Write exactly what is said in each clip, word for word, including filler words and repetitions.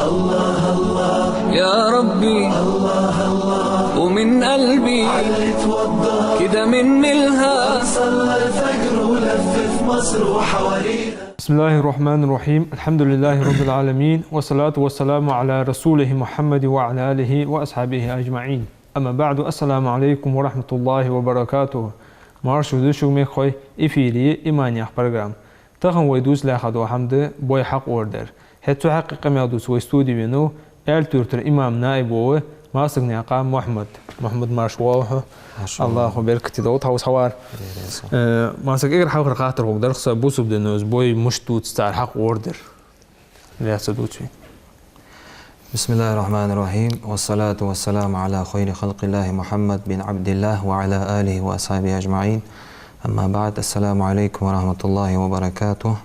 يا ربي، ومن قلبي كده من ملها. صلى الفجر ولف في مصر وحوالينا. بسم الله الرحمن الرحيم. الحمد لله رب العالمين، والصلاة والسلام على رسوله محمد وعلى آله وأصحابه أجمعين. أما بعد، السلام عليكم ورحمة الله وبركاته. Марша дувц шуга, мехкахой, эфире «Иман» яха программа. Тахан вай дувца лаьрхӀа дола хӀама да бой хьакъ лорадар. ХӀаьта цу хьакъехьа къамаьл дувца вай студе венав Аьлий-Юртара имама наиб вола Масагнаькъан Мухьмад. Мухьмад, марша воагӀалва хьо. Марша воагӀалва. АллахӀа беркате долда хьа укх хьавар. Дера со. Э, Масаг, эггара хьалхара хаттар хьога дар-кх са: бусалба дино из бой мишта дувц, цар хьакъ лорадар? Лаьца дувц вай. بسم الله الرحمن الرحيم، والصلاة والسلام على خير خلق الله محمد بن عبد الله وعلى آله وأصحابه أجمعين. أما بعد، السلام عليكم ورحمة الله وبركاته.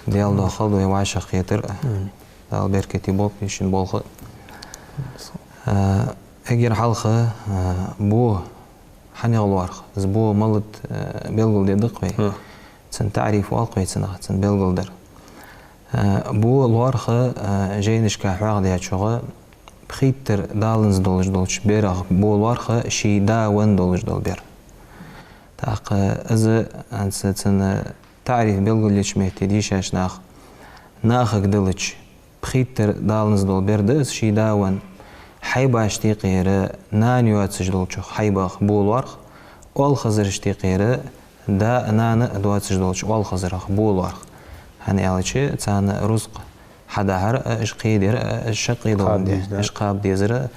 Даьла духьа хилда вай вӀашагӀкхетар. Амин. Дала беркате болба шун болх. Э, эггара хьалха, э, бо хьанах лоархӀ? Из бо малад, э, белгалде даккха вай. Хм. Цун таӀриф оал-кх вай цунах, цун белгалдар. Э, бо лоархӀ, э, жайнашка хьоахадаьчох, пхийттара даланза долаш долча берах бо лоархӀ ший да венна долаш дола бер. ТӀаккха из, хӀанз цун таӀриф белгалъеча метте дийшача наха: нахага далча пхийттара даланза дола бер да из ший да венна. Хьайбашта юкъера нана йоацаш долчох хьайбах бо лоархӀ, оалхазарашта юкъера да а нана а доацаш долча оалхазарах бо лоархӀ. ХӀана аьлча, царна рузкъа хьадахьар а, уж кхедар а, уж шаккхе доландаь, кхаба дезар а,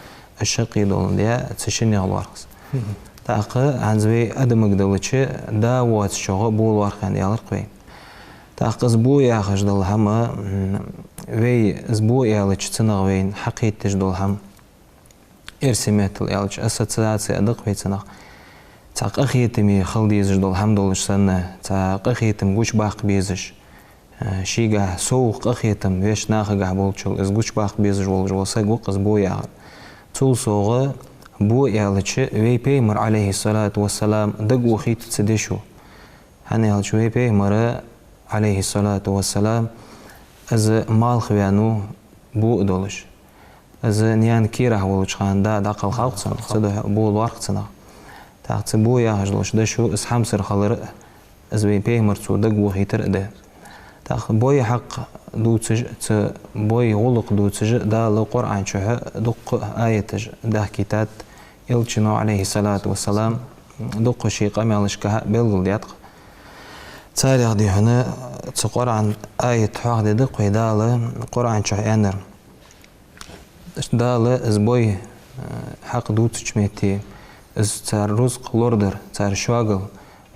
уж шаккхе доландаь, цу шиннех лоархӀ из. Мгм. ТӀаккха хӀанз вай адамага далча да воацачох бо лоархӀ аьнна аьлар-кх вай. ТӀаккха из бо яхаш дола хӀама, м, вай из бо аьлча цунах вайна хьакхеташ дола хӀама, эрсий меттала аьлча, ассоциаци а да-кх вай цунах. Цхьа къахетаме хила дезаш дола хӀама долаш санна, цхьа къахетам гучабаккха безаш, э, шийгахьа сов къахетам вешта нахагахьа болчул из гучабаккха безаш волаш вола саг ва-кх из бо яхар. Цул совгӀа, бо аьлча, вай Пайхамар, عليه الصلاة والسلام, дагавохийт цу дешо. ХӀана аьлча, вай Пайхамар, عليه الصلاة والسلام, из малхаваьннав бо а долаш. Из наьна кийрахь волча хана да дӀакхелхав-кх цунна, цудухьа бо лоархӀ цунах. ТӀаккха цу бо яхаш долча дешо из хьамсара хилар а, из вай Пайхамарцо дагавохийтар а да. ТӀаккха бой хьакъ дувцаш а, цу бой гӀулакх дувцаш а Дала Къуръан чухь дуккха аяташ дахкийтад, Элчано, عليه الصلاة والسلام, дуккха ший къамаьлашкахьа белгалдаьд-кх. Царех, дий хьона, цу Къуръан аят хьоахаде даккха вай Дала Къуръан чухь аьннар. Дала из бой, э, хьакъ дувцача метте, из цар рузкъ лорадар, цар шоагал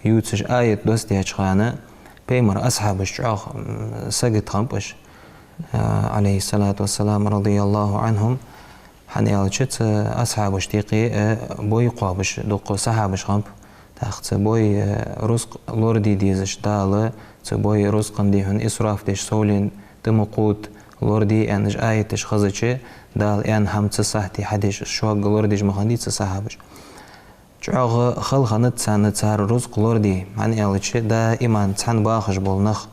ювцаш аят доссадаьча хана, Пайхамара асхьабаш чӀоагӀа, м, сагота хиннаб уж, э, عليه الصلاة والسلام، رضي الله عنهم. ХӀана аьлча, цу асхьабашта юкъе, э, бой кхоабаш дуккха сахьабаш хиннаб. ТӀаккха цу бой, э, рузкъ лораде дезаш Дала, цу бой рузкъан, дий хьона, исраф деш, совленна тӀа ма кхувда, лораде аьнна уж аяташ хезача, Дала аьнна хӀама цу сахьте хьадеш, шоагал лорадеш ма хиннадий цу сахьабаша. ЧӀоагӀа хала хиннад царна цар рузкъ лораде, хӀана аьлча, даим цхьана бахаш бола нах,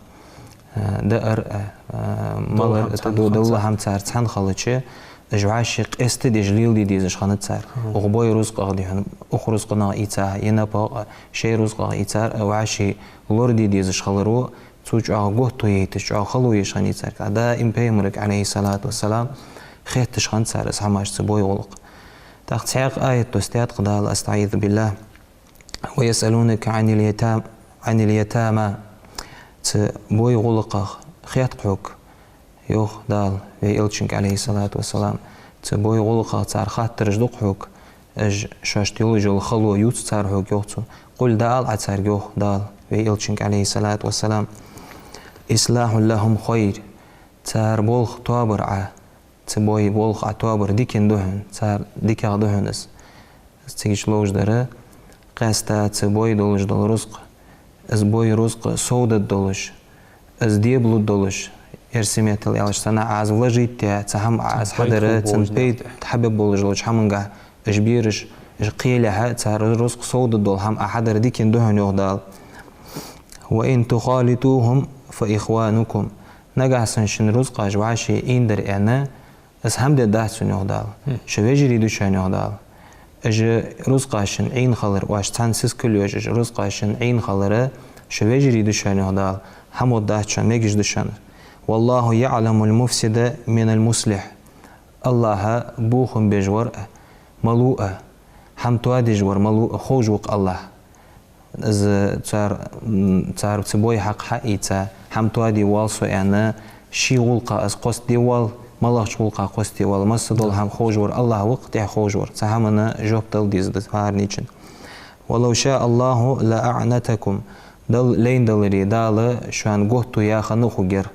э, даар а, э, малар а, тӀадоладала хӀама цар цхьана хилча, уж вӀаший къоастадеш леладе дезаш хиннад цар. Мгм. Укх бой рузкъах, дий хьона, укх рузкъанах ийцар, е напагӀа шоай рузкъах ийцар, вӀаший лораде дезаш хиларо, цо чӀоагӀа готто яйташ, чӀоагӀа хало еш хиннай царга. Даим Пайхамарга, عليه الصلاة والسلام, хетташ хиннад цар из хӀамаш, цу бой гӀулакх. ТӀаккха цхьаькха аят доссадаьд-кх Дала, أستعيذ بالله: ويسألونك عن اليتام-، عن اليتامى. Цу бой гӀулакхах хет-кх хьога, йоах Дала вай Элчанга, عليه الصلاة والسلام, цу бой гӀулакхах цар хаттараш ду-кх хьога, уж шоашта йолаш йола хало ювц цар хьога, йоах цо. قل, дӀаала Ӏа царга, йоах Дала вай Элчанга, عليه الصلاة والسلام: إصلاح لهم خير. Цар болх тоабар Ӏа, цу бой болх Ӏа тоабар дикана да хьона, цар дикагӀа да хьона из. Из цига чу ловш дар: къаьстта цу бой долаш дола рузкъ, из бой рузкъ совдаргдолаш, из дебалургдолаш, эрсий меттала аьлча, цунах Ӏа из вложить даь, цхьа хӀама Ӏа из хьадар, цун пайда хьабергболаш долча хӀамангахьа уж бераш, уж кхелехьа, цар рузкъ совдаргдола хӀама Ӏа хьадар дикана да хьона, йоах Дала. وإن تخالطوهم فإخوانكم. Нагахьа санна шун рузкъаш вӀаши ийнадар аьнна, из хӀама де дац шоана, йоах Дала. Шун вежарий да шоана, йоах Дала. Уж рузкъаш шун Ӏийна хилар, оаш цхьана сискал йоацаш, уж рузкъаш шун Ӏийна хилар, шун вежарий да шоана, йоах Дала. ХӀама де дац шоана, мегаш да шоана. والله يعلم المفسد من المصلح. АллахӀа бохам беш вар малув а, хӀама тоадеш вар малув а ховш ва-кх АллахӀ. Из цар, м, цар цу бой хьакъ хьаийца, хӀама тоаде воалл со аьнна, ший гӀулакха из кхоссаде воалл, малагӀча гӀулакха кхоссаде воалл, масса дола хӀама ховш вар АллахӀ ва-кх, тӀехьа ховш вар. Цу хӀамана жоп дала деза да хӀаранечун. ولو شاء الله لأعنتكم. Дала лайна даларе, Дала шоана готто яь хинна хургьяр.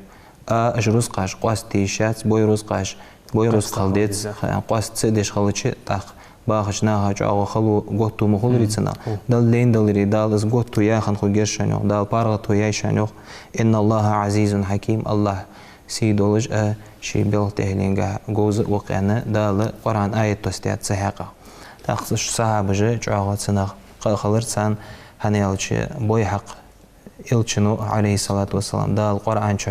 А, уж рузкъаш къоастаде йиш яц, бой рузкъаш, бой рузкъал деза, ха, къоаста ца деш хилча, тӀаккха бахача наха чӀоагӀа хало, готто ма хуларий цунах. Дала лайна даларе, Дала из готто яь хинна хургьяр шоана, йоах, Дала паргӀато яьй шоана, йоах. إن الله عزيز حكيم. АллахӀ сий долаш а, ший белха тӀехьленгахьа говза а ва-кх аьнна, Дала Къуръан аят доссадаьд цу хьакъехьа. ТӀаккха уж сахьабаш чӀоагӀа цунах къа а хилар царна, хӀана аьлча бой хьакъ Элчано, عليه الصلاة والسلام, Дала Къуръан чу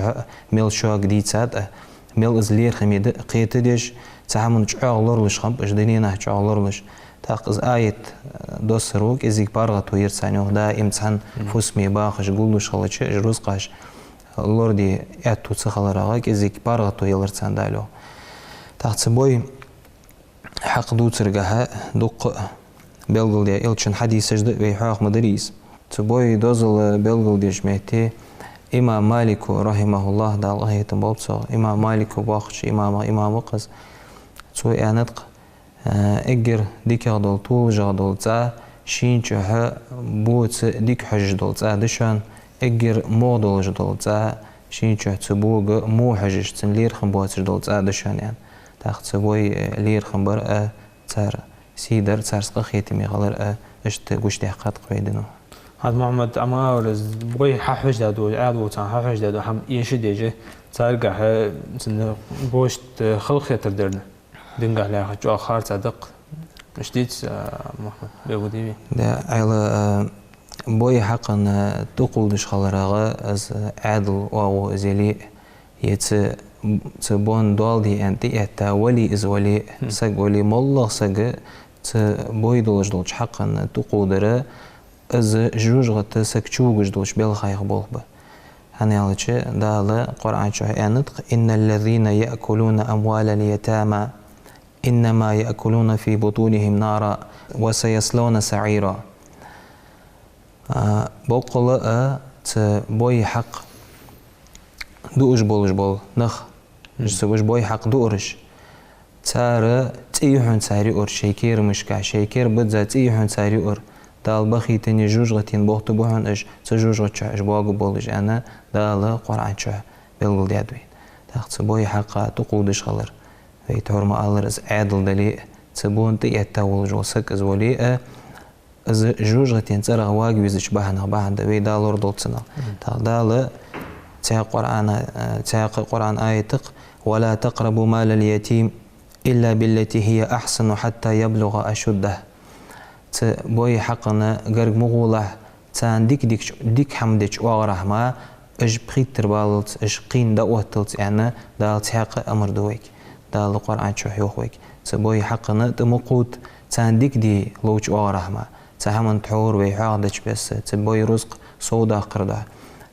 мел шога дийцад а, мел из лерхӀаме да а кхетадеш, цу хӀаман чӀоагӀа лоралуш хиннаб уж, дуненахьа чӀоагӀа лоралуш. ТӀаккха из аят доссаро кӀезига паргӀато яр царна, йоах, даим цхьан фусаме бахаш, гуллуш хилча, уж рузкъаш лораде аьттув ца хиларах кӀезига паргӀато ялар царна Дала, йоах. ТӀаккха цу бой хьакъ дувцаргахьа дукха а белгалдаь Элчан хьадисаш да, вай хьоаха ма дарий из. Цу бой дозал белгалдеча метте имам Малика, رحمه الله, Дала къахетам болба цох, имам Малика бохкача имамех имам ва-кх из, цо аьннад-кх, э, эггара дикагӀа дола, толашагӀа дола цӀа шийна чухь бо ца дика хьожаш дола цӀа да шоана, эггара могӀа долаш дола цӀа шийна чухь цу бога во хьожаш, цун лерхӀам боацаш дола цӀа да шоана, аьнна. ТӀаккха цу бой, э, лерхӀам бар а, цар сий дар, царца къахетаме хилар а иштта гучадаьккхад-кх вай дина. ХӀанз, Мухьаммад, Ӏа ма аллара, из бой хьахьожадаь дола, Ӏаьдало царна хьахьожадаь дола хӀама эшадеш, царгахьа, цун бошта халахетар дар, дингахьа лаьрхӀа чӀоагӀа харцахьа да-кх. Иштта дий из, а, Мухьаммад, белгалде вай? Да, Ӏайла, а, бой хьакъан тӀакхувдаш хиларах из Ӏаьдал оагӀув из яле а, е цу, цу бон доал де аьнна тӀаэтта вали из вале а, саг вале а, моллагӀа саг цу бой долаш долча хьакъан тӀакхувдар, из жожагӀата саг чувугаш долча белхаех болх ба. ХӀана аьлча Дала Къуръан чу аьннад-кх: إن الذين يأكلون أموال اليتامى إنما يأكلون في بطونهم نارا وسيصلون سعيرا. А, боккъала а цу бой хьакъ дуаш болаш бола нах, уж цу, уж бой хьакъ дуараш, цар цӀий хьун цар юар, шоай керамашка, шоай кер бизза цӀий хьун цар юар, Дала бахийтанна жожагӀатен бохта ба хьона уж, цу жожагӀата чу уж боагаболаш, аьнна, Дала Къуръан чу белгалдаьд вайна. ТӀаккха цу бой хьакъа тӀакхувдаш хилар, вай тхьовра ма аллара, из Ӏаьдал дале а, цу бон тӀаэтта волаш вола саг из вале а, из жожагӀатен цӀерах вага везача бахьанех бахьан да, вай Дала лорадолда цунах. ТӀаккха Дала цхьаькха Къуръана, э, цхьаькха Къуръан аятах: ولا تقربوا مال اليتيم إلا بالتي هي أحسن حتى يبلغ أشده. Цу бой хьакъана гарга ма гӀолахь, царна дика-дикача, дика хӀама деча оагӀорахьа мара, уж пхийттара баллалца, уж кхийна дӀаотталца, аьнна, Дала цхьаькха амар ду вайга. Дала Къуръан чу йоах вайга: цу бой хьакъана тӀа ма кхувда, царна дика де ловча оагӀорахьа мара. Цу хӀаман тхьовра вай хьоахадеча беса, цу бой рузкъа совдаккхара духьа,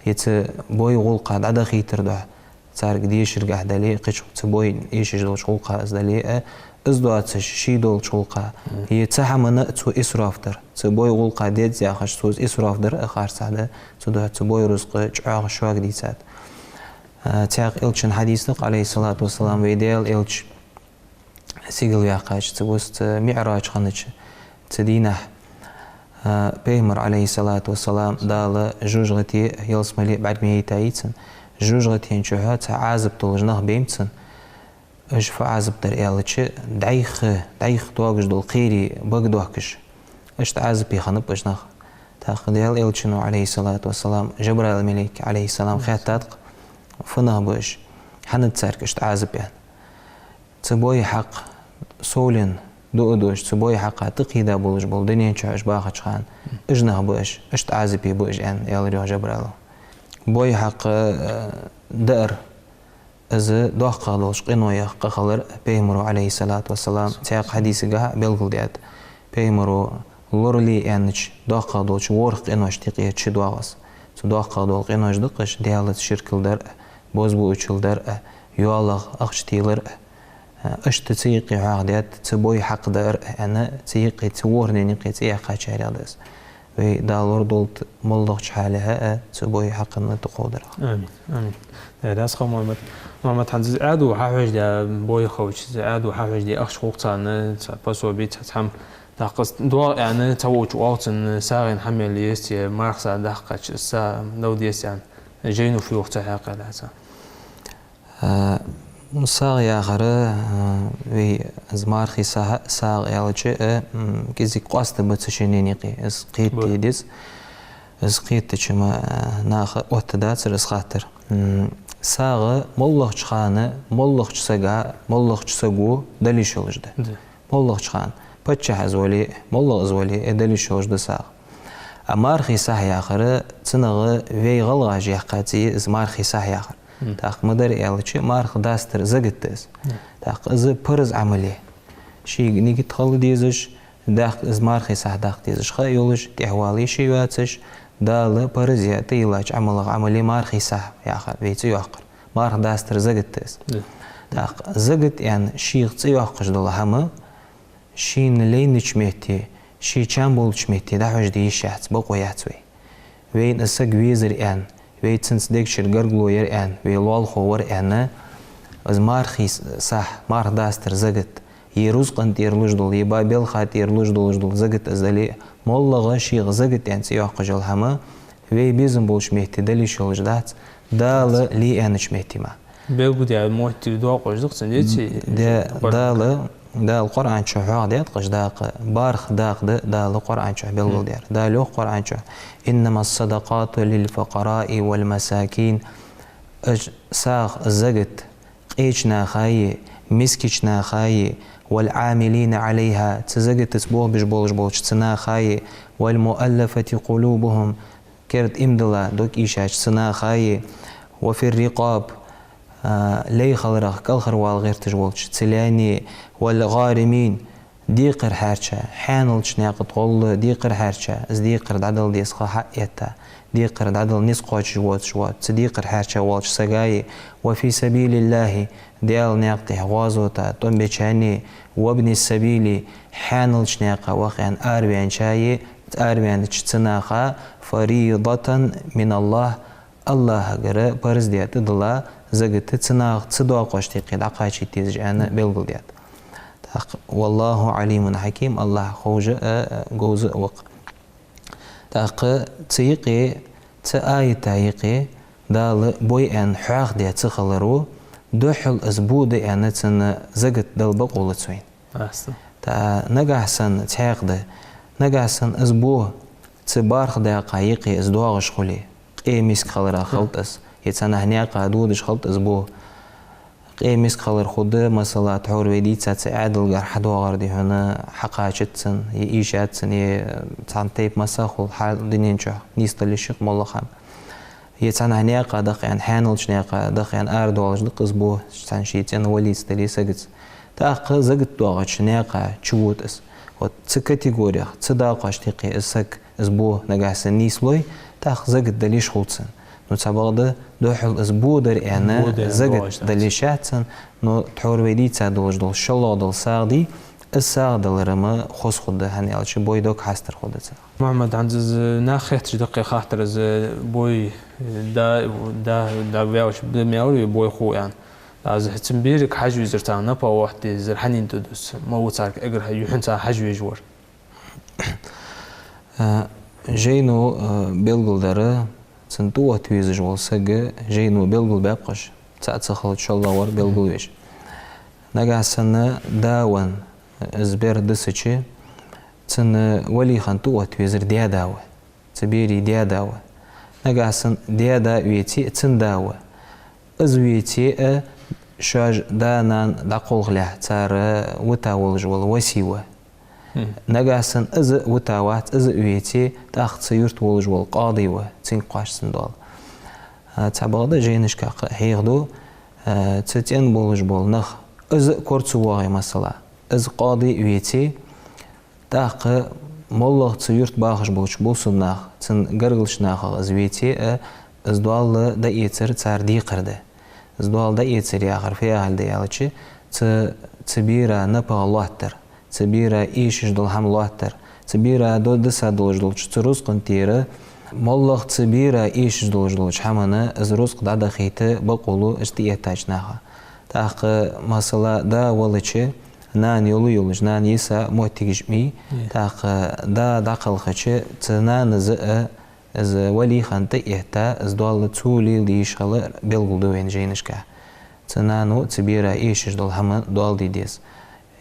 е цу бой гӀулакха дӀадахийтара духьа, царга дешаргахьа дале а, кхыча цу бой эшаш долча гӀулакха из дале а, из доацаш ший долча гӀулакха, е цу хӀамана а цо исраф дар, цу бой гӀулакха деза яхаш цо из исраф дар а харцахьа да, цудухьа цу бой рузкъа чӀоагӀа шога дийцад. А, цхьаькха Элчан хьадисах, عليه الصلاة والسلام, вай Даьла Элча сигала ваьккхача, цу бус, цу МиӀраж хиннача цу дийнахьа, а, Пайхамар, عليه الصلاة والسلام, Дала жожагӀате, ялсмале бӀаргаяйта йийцан, жожагӀатен чухь цхьа Ӏазап долаш нах бенаб цунна. Уж фу Ӏазап дар аьлча, дӀайха, дӀайха догаш дола кхерий багадохкаш, иштта Ӏазапе хиннаб уж нах. ТӀаккха Даьла Элчано, عليه الصلاة والسلام, Жабраил малейк, عليه السلام, хаьттад-кх, фу нах ба уж, хӀана да царга иштта Ӏазап, аьнна. Цу бой хьакъ совленна дуадеш, цу бой хьакъа тӀакхийда болаш бола дунен чухь уж бахача хана, уж нах ба уж, иштта Ӏазапе ба уж, аьнна, аьлар, йоах, Жабраила. Бой хьакъ, э, даар, Из доккхагӀа долча къиноех къахилар пайхамара, Ӏалайхи ссалату вассалам, цхьаькха хьадисагахьа белгалдаьд. Пайхамара лорале аьннача доккхагӀа долча ворхӀ къиношта юкъе чудоагӀа из. Цу доккхагӀа дола къинош да-кх уж: Даьлаца ширк дар а, бозбуунчал дар а, йоалах, ахча телар а. Иштта цу юкъе хьоахадаьд, цу бой хьакъ дар а, аьнна, цу юкъе, цу ворхӀанна юкъе цӀи яьккхачарех да из. Вай Дала лорадолда моллагӀча хьале а цу бой хьакъ тӀакховдарах. Амин, амин. Э, дас ха, Мухьаммад. Мухьаммад, хӀанз из Ӏаьдало хьахьожадаь бой хилча, из Ӏаьдало хьахьожадаь ахча хул царна, цхьа пособи, цхьа хӀама, тӀаккха из доагӀа аьнна, цхьаволчо оал цунна, сагӀийна хӀама мел еза, е марха сагӀа даккхача, из сагӀа дала деза аьнна, жайно фу йоах цу хьакъехьа? А, ну, сагӀа яхар, а, вай из мархий сагӀа, сагӀа аьлча, а, м, кӀезига къоастам ба цу шинне юкъе. Из кхетаде деза. Из кхетача ма, а, наха оттадацар из хаттар. М, сагӀа моллагӀча хана, моллагӀча сага, моллагӀча саго дала йиш йолаш да. Да. МоллагӀча хана. Паччахь из вале а, моллагӀа из вале а, дала йиш йолаш да сагӀа. А мархий сагӀа яхар, цунах вай гӀалгӀаша яьккха цӀи я из мархий сагӀа яхар. Мгм. ТӀаккха ма дарра аьлча, марха дастара закат да из. Мгм. ТӀаккха из парз Ӏамал я. Шийга нигат хила дезаш, даккха из мархий сагӀа даккха дезаш ха йолаш, тӀехвала йиш йоацаш, Дала парз яь тӀайиллача Ӏамалех Ӏамал я мархий сагӀа яхар, вай цӀи йоаккхар. Марха дастара закат да из. Да. ТӀаккха закат аьнна шийх цӀи йоаккхаш дола хӀама, шийна лайнача метте, ший чам болча метте дӀахьожаде йиш яц, бокъо яц вай. Вайна из саг везар аьнна, вай цунца дег чура гаргало яр аьнна, вай лоалахо вар аьнна, из мархий с-, сагӀа, марха дастара закат, е рузкъан тӀера луш дола, е ба-, балха тӀера луш долаш дола закат из дале а, моллагӀа шийх закат аьнна цӀи йоаккхаш йола хӀама, вай безам болча метте дала йиш йолаш дац, Дала ле аьннача метте мара. Белгалдаь моттиг доакъош да-кх цун, деций? Де, Дала, Дала Къуръан чу хьоахадаьд-кх уж дакъа, бархӀ дакъа да Дала Къуръан чу белгалдаьр. Дала йоах Къуръан чу: «إنما الصدقات للفقراء والمساكين». Уж сагӀа, закат, къеча нахаи, мискача нахаи, «والعاملين عليها», цу закатаца болх беш болаш болча цу нахаи, «والمؤلفة قلوبهم», керда иман дилла дог ийшача цу нахаи, «وفي الرقاب», а, лай хиларах кӀалхарвала гӀерташ волча цу лаьни, «والغارمين», декхар хьаьрча, хьаьналча наькъа тӀа гӀолла декхар хьаьрча, из декхар дӀадала деза ха хьаэтта, декхар дӀадала низ кхоачаш воацаш вола, цу декхар хьаьрча волча сагаи, «وفي سبيل الله», Даьла наькъа тӀа гӀазота тӀом бечарни, «وابن السبيل», хьаьналча наькъа ваха аьнна араваьнначаи, араваьннача цу наха, «فريضة من الله», АллахӀагара парз даь тӀадилла закат цу наха цу доакъошта юкъе дӀакхачийта дезаш аьнна белгалдаьд. ТӀаккха: «والله عليم حكيم», АллахӀ ховш а, а, говза а ва-кх. ТӀаккха цу юкъе, цу аята юкъе Дала бой аьнна хьоахадаь ца хиларо, духхьал из бо да аьнна цунна закат дала бокъо лац вайна. Аса. ТӀа нагахьа санна цхьаькха да, нагахьа санна из бо цу бархӀ дакъа юкъе из доагӀаш хуле, къе миска хиларах хилда из, е цхьаннахьа наькъа додаш хилда из бо. Къе миска хилар хургда, масала, тхьовра вай дийца цу Ӏаьдалгара хьадоагӀар да хьона, хьакхачац цунна, е ийшац цунна, е цхьан тайпа массахула хьал дунен чу нийсдала йиш я-кх моллагӀа хӀама. Е цхьаннахьа наькъа даха аьнна, хьаьналча наькъа даха аьнна арадоалаш да-кх из бо, цхьан ший цӀен валийца дале сагаца. ТӀаккха закат доагӀача наькъа чувода из. Вот цу категорех, цу дакъошта юкъе из саг, из бо нагахьа санна нийслой, тӀаккха закат дала йиш хул цунна. Ну, цхьабакъда, духхьал из бо дар аьнна, закат дала йиш яц цунна, но тхьовра вай дийца долаш дола шоллагӀа дола сагӀа дий, из сагӀа далар-м хоза хургда, хӀана аьлча бой дог хьастар хургда цунах. Мухьаммад, хӀанз из нах хетташ да-кх ер хаттар, из бой, да, да, да, ваьлча да мел вий бой хов аьнна. Аз цун берага хьажа везар, царна напагӀа оттаде дезар, хьанна тӀадувц, ма ва царга эггара юххьанца хьажа везаш вар. А, жайно, а, белгалдара, цунна тӀаотта везаш вола саг, жайно белгалбаьб-кх уж, цаӀ ца хилча шоллагӀвар белгалвеш. Нагахьа санна да венна, из бер дисача, цун валийхан тӀаотта везар даь-да ва, цу берий даь-да ва. Нагахьа санна даь-да веце а, цун да ва. Из веце а, шоаш да-нана дӀакхалхалехь цар вита волаш вола васи ва. Нагахьа санна из а вита вац, из а веце, тӀаккха цу юрта волаш вола къади ва, цунга кхоачаш цун доал. А, цхьабакъда жайнашка-кх хьехаду, э, цу цӀен болаш бола нах, из а кора ца воагӀе, масала, из къади веце, тӀаккха моллагӀа цу юрта бахаш болча бусалба наха, цун гаргарча нахах из веце а, из доал дӀаэцар цар декхар да. Из доал дӀаэцар яхар фу яхилга да аьлча, цу, цу бера напагӀа лоаттар, цу бера эшаш дола хӀама лоаттар, цу бера до-, дисса долаш долча цу рузкъан тӀера, моллагӀа цу бера эшаш долаш долча хӀамана из рузкъа дӀадахийта бокъо лу из тӀаэттача наха. ТӀаккха, масала, да велча, нана йола йолаш, нана йиса моттигаш ма йий, тӀаккха да дӀакхалхача, цу нанас а из валий хинна тӀаэтта, из доал цо леладе йиш хилар белгалду вайна жайнашка. Цу нано цу бера эшаш дола хӀама доал де деза.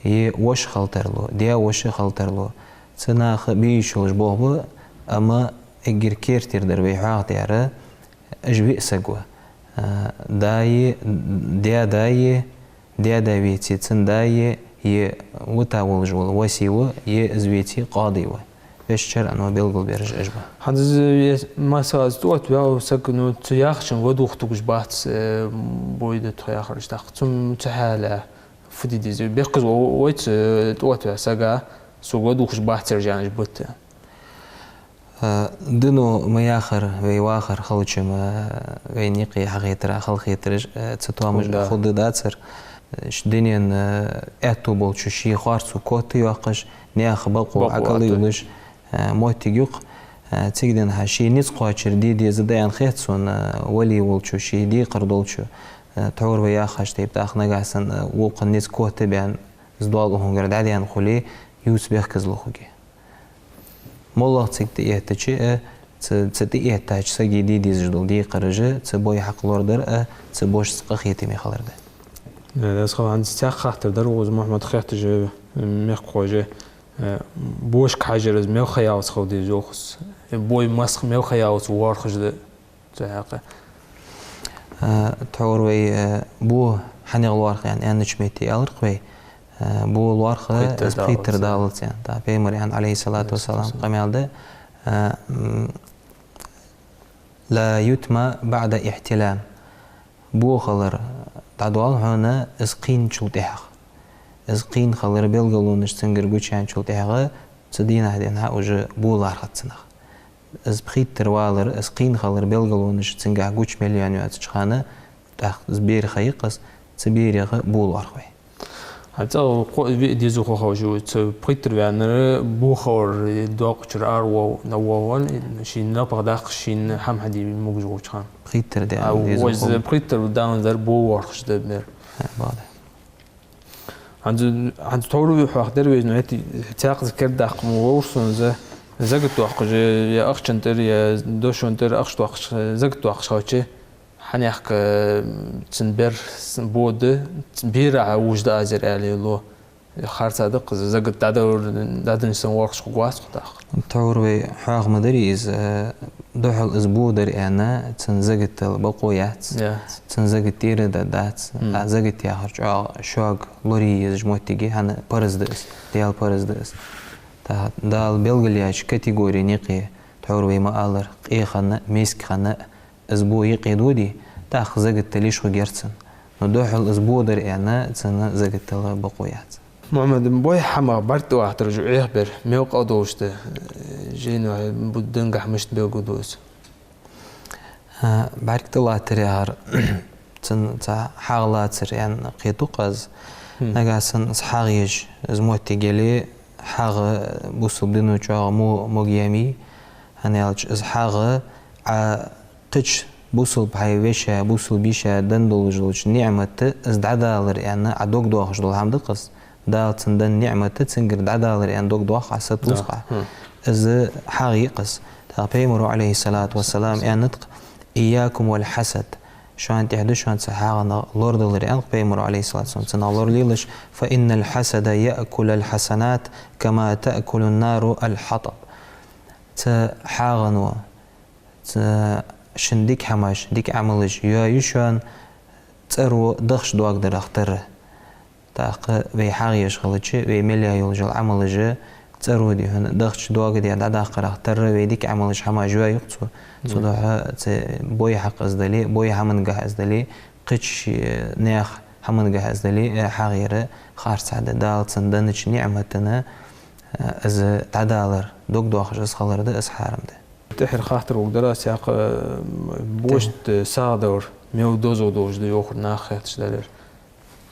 Е воша хила тарлу, даь-воша хила тарлу. Цу наха бе йиш йолаш болх ба, амма эггара кертера дар вай хьоахадаьр, уж виъ саг ва. А, да е, даь-да е, даь-да веце, цун да е, е вита волаш вола васи ва, е из веце, къади ва. Вешта шарӀо белгалбаьраш уж ба. ХӀанз из, э, масала, из тӀаоттаваь саг, ну, цу яхачун ладувгӀа тугаш бац, э, бой да тхо яхараш, тӀаккха цу, цу хьале фу де деза? Бехказа вайца, э, тӀаоттаваь сага, сога ладувгӀаш бац цар жанаш бутта. Э, дано ма яхар, вай вахар хилча ма, вайна юкъе хьахетар, халахетараш, э, цу тоамаш хургда дацар. Ш-, дунен, э, аьттув болчо ший харцо котта йоаккхаш, наьха бокъо Ӏокалуш, э, моттиг юкъ, э, цига денз хьа ший низ кхоачар де деза да аьнна хет сона, э, валий волчо, ший декхар долчо, э, тхьовра вай яхача тайпара, тӀаккха нагахьа санна, э, вокхан низ котта баьнна, из доал укхунгара дӀадаьнна хуле, ювца бехказло хургья. МоллагӀа цига тӀаэттача а, цу, цу тӀаэттача сага де дезаш дола декхараш а, цу бой хьакъ лорадар а, цу бошца къахетаме хилар да. Э, дас хала хӀанз цхьа хаттар дар укхаза, Мухьаммад, хетташ, э, мехкахой, э, бошка хьажар из мел ха яллалца хила деза йоах из. Э, бой масса мел ха яллалца лоархӀаш да. Цу хьакъехьа. Э, тхьовра вай, э, бо хьанех лоархӀ аьнна, аьннача метте аьлар-кх вай, э, бо лоархӀ, э, из пхийттара даллалца аьнна. ТӀаккха Пайхамара аьннад, عليه الصلاة والسلام, къамаьл да, э, м, لا يتم بعد احتلام. Бо хилар дӀадоал хьона из кхийначул тӀехьагӀа. Из кхийна хилара белгалонаш цунгара гучаяьнначул тӀехьагӀа, цу дийнахьа денз хьа уже бо лоархӀац цунах. Из пхийттара валар, из кхийна хилара белгалонаш цунгахьа гуча мел яьнна йоацача хана, тӀаккха из бера ха я-кх из, цу берах бо лоархӀ вай. ХӀанз цӀагӀа кхо-виъ дезалхо ховш я, цу пхийттара ваьннар бо хилар доакъачура аравоал-, воалавенна, шийна напагӀа даккха, шийна хӀама хьаде могаш волча хана. Пхийттара даьнна дезалхо. Из пхийттара даланзар бо лоархӀаш да бер. ХӀа, бакъда. ХӀанз, хӀанз тхьовра вай хьоахадаьр веза, ну, хӀаьта цхьаькхаза кердадаккха ма вовр сона из, закат доаккхаш, е ахчан тӀера, е дошон тӀера ахча доаккхаш, закат доаккхаш хилча, хьанехк, э, цун бер с-, бо да, цун бера хьа вуж да азер аьле ло. Харца да-кх из, закат дӀадалар, дӀаденнача санна лоархӀаш хургвац-кх тӀаккха. Тхьовра вай хьоаха ма дарий из, э, духхьал из бо дар аьнна, цун закатал бокъо яц. Яц. Цун закат тӀера да дац. М. А закат яхар чӀоагӀа шога лорае езаш моттиг я, хӀана параз да из, Даьла параз да из. ТӀаккха Дала белгалъяьча категорена юкъе, тхьовра вай ма аллара, къе хинна, миска хинна, из бо юкъе доде, тӀаккха закатал йиш хургьяр цунна. Но духхьал из бо дар аьнна, цун закатал бокъо яц. Мухьаммад, бой хӀамах бӀарг тӀалаттар жу Ӏехабер мел къа долаш да, э, жайно бу-, дангахьа мишта белгалду из? А, бӀарг тӀалаттар яхар, цун цхьа хьагӀ лацар аьнна кхету-кх аз. Хм. Нагахьа санна из хьагӀ еш, из моттиг яле, хьагӀ бусалба дино чӀоагӀа мо-, могаяь ма йий, хӀана аьлча из хьагӀ Ӏа кхыча бусалба хьай веший, бусалба йиший денна долаш долча ниӀмата из дӀадалар аьнна, Ӏа дог доахаш дола хӀама да-кх из. Дала цунна денна ниӀмат цунгара дӀадалар аьнна дог доах Ӏа, сатувс-кх Ӏа. Да. Хм. Из хьагӀ я-кх из. ТӀаккха Пайхамара, عليه الصلاة والسلام, аьннад-кх: إياكم والحسد. Шоана тӀехь да шоана цу хьагӀанах лорадалар, аьннад-кх Пайхамара, عليه الصلاة والسلام, цунах лоралелаш: فإن الحسد يأكل الحسنات كما تأكل النار الحطب. Цу хьагӀано, цу шун дика хӀамаш, дика Ӏамалаш йоаю шоана цӀеро дахча доагадарах тара. ТӀаккха вай хьагӀ еш хилча, вай мел яь йолаш йола Ӏамалаш цӀеро, дий хьона, дахча доагаде дӀадаккхарах тара вай дика Ӏамалаш, хӀамаш йоаю-кх цо. Мгм. Цудухьа цу бой хьакъ из дале, бой хӀамангахьа из дале, Кхыча наьха хӀамангахьа из дале а, хьагӀ яр харцахьа да. Дала цунна деннача ниӀматана, э, из дӀадалар, дог дохаш из хилар да из хьарам да. ТӀехьара хаттар вуг дар аз, тӀаккха, э, бошта сагӀа далар мел дозал долаш да йоахар наха хетташ дале.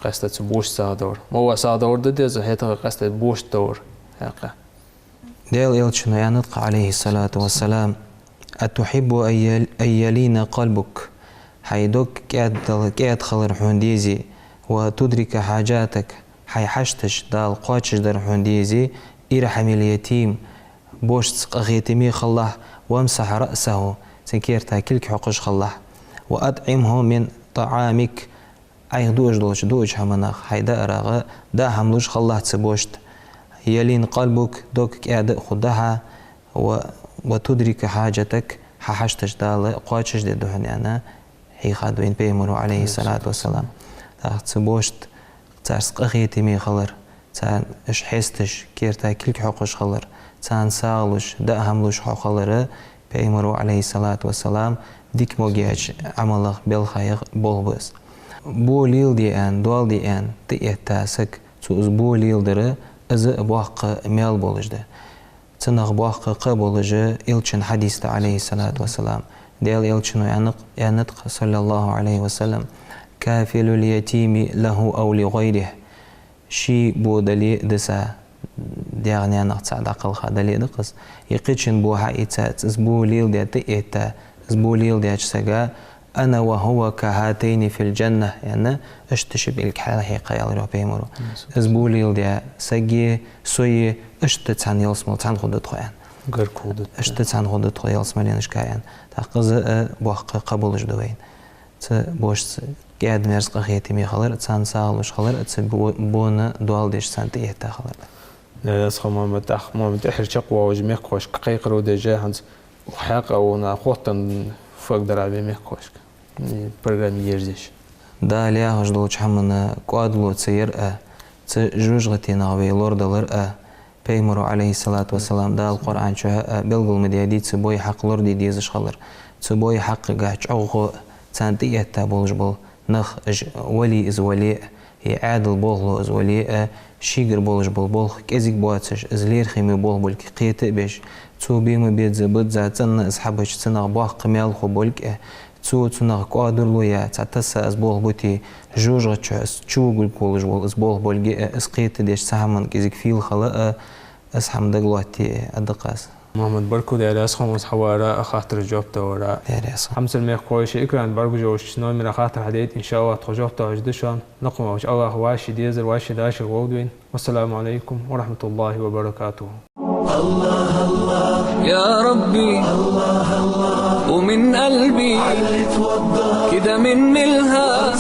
Къаьстта цу бошта сагӀа далар. Ма ва сагӀа далар да деза, хӀаьта къаьстта бошта далар хьакъехьа. Даьла Элчано аьннад-кх, Ӏалайхи ссалату вассалам: «أتحب أن يل-، أن يلين قلبك». Хьай дог кӀаьддала-, кӀаьда хилар хьона дезий, «وتدرك حاجاتك», хьай хьашташ Дала кхоачашдар хьона дезий, «ارحم اليتيم», бошца къахетаме хилалахь, «وامسح رأسه», цун керта кулг хьокхаш хилалахь, «وأطعمه من طعامك», Ӏайха дуаш долча дуача хӀаманах, хьай даарах даа хӀама луш хилалахь цу бошта. «يلين قلبك», дог кӀаьда а хургда хьа, «و، وتدرك حاجاتك», хьа хьашташ Дала кхоачашдергда хьона, аьнна, хьийхад вайна Пайхамаро, Ӏалайхи ссалату вассалам. ТӀаккха цу бошта царца къахетаме хилар, царна уж хьесташ, керта кулг хьокхаш хилар, царна сагӀа луш, даа хӀама луш хьо хилар, Пайхамаро, Ӏалайхи ссалату вассалам, дика могаеча Ӏамалех, белхаех болх ба из. Бо леладе аьнна, доал де аьнна тӀаэтта саг, цо из бо леладар, из а боккха маьл болаш да. Цунах боккха кхаъ болаш да Элчан хьадис да, Ӏалайхи ссалату вассалам. Даьла Элчано аьннад-кх, аьннад-кх, صلى الله عليه وسلم: «كافل اليتيم له أو لغيره». Ший бо дале а дисса, даьх-наьнах цаӀ дӀакхелха дале а да-кх из, е кхычун бо хьаийца, из бо леладе тӀаэтта, из бо леладеча сага: «أنا وهو كهاتين في الجنة», аьнна, иштта ши пӀелг хьалхьекха, аьлар йоах Пайхамаро. Из бо леладе саги, сои иштта цхьан ялсмала цхьана хургда тхо, аьнна. Гарга хургда тхо. Иштта цхьана хургда тхо ялсмаленашка, аьнна. ТӀаккха из а боккха кхаъ болаш да вайна. Цу бошца кӀаьда-мерза къахетаме хилар, царна сагӀа луш хилар, цу бо-, бона доал деш царна тӀаэтта хилар. Э, Асхо Мухьаммад, тӀаккха, Мухьаммад, тӀехьара чакхвоалаш мехкахошка кхайкхар де деза, хӀанз хьакъехьа вона хоттам фаг дар вай мехкахошка. Э, программа ерзаеш. Дала яхаш долча хӀамана кӀоадало ца яр а, цу жожагӀатенах вай лорадалар а, Пайхамаро, Ӏалайхи ссалату вассалам, Дала Къуръан чу а белгал ма даьдий цу бой хьакъ лораде дезаш хилар. Цу бой хьакъагахьа чӀоагӀа царна тӀаэтта болаш бола нах, уж вали из вале а, е Ӏаьдала болхло из вале а, шийгара болаш бола болх кӀезига боацаш, из лерхӀаме болх болга кхета а беш, цо бе ма безза, бизза, цӀена из хьабеча, цунах боккха маьл хургболга а, цо цунах кӀоадало яь, цхьатасса из болх бите, жожагӀата чу из чувугаргволаш вола из болх болга а, из кхетадеш, цу хӀаман кӀезига фийла хила а, из хӀама дагалоаттае а, аргда-кх аз. Мухьаммад, баркал, Даьла раьза хилва хьона хьавара а, хаттарашта жоп далара а. Даьла раьза хилва. Хьамсара мехкахой, шоай экрана бӀаргагуш йолча номера хаттар хьадайта, иншааллахӀ, тхо жоп далаш да шоана. Лакха волча АллахӀа вӀаший дезар, вӀаший дашар лолда вайна. والسلام عليكم ورحمة الله وبركاته. يا ربي، ومن قلبي كده من ملها.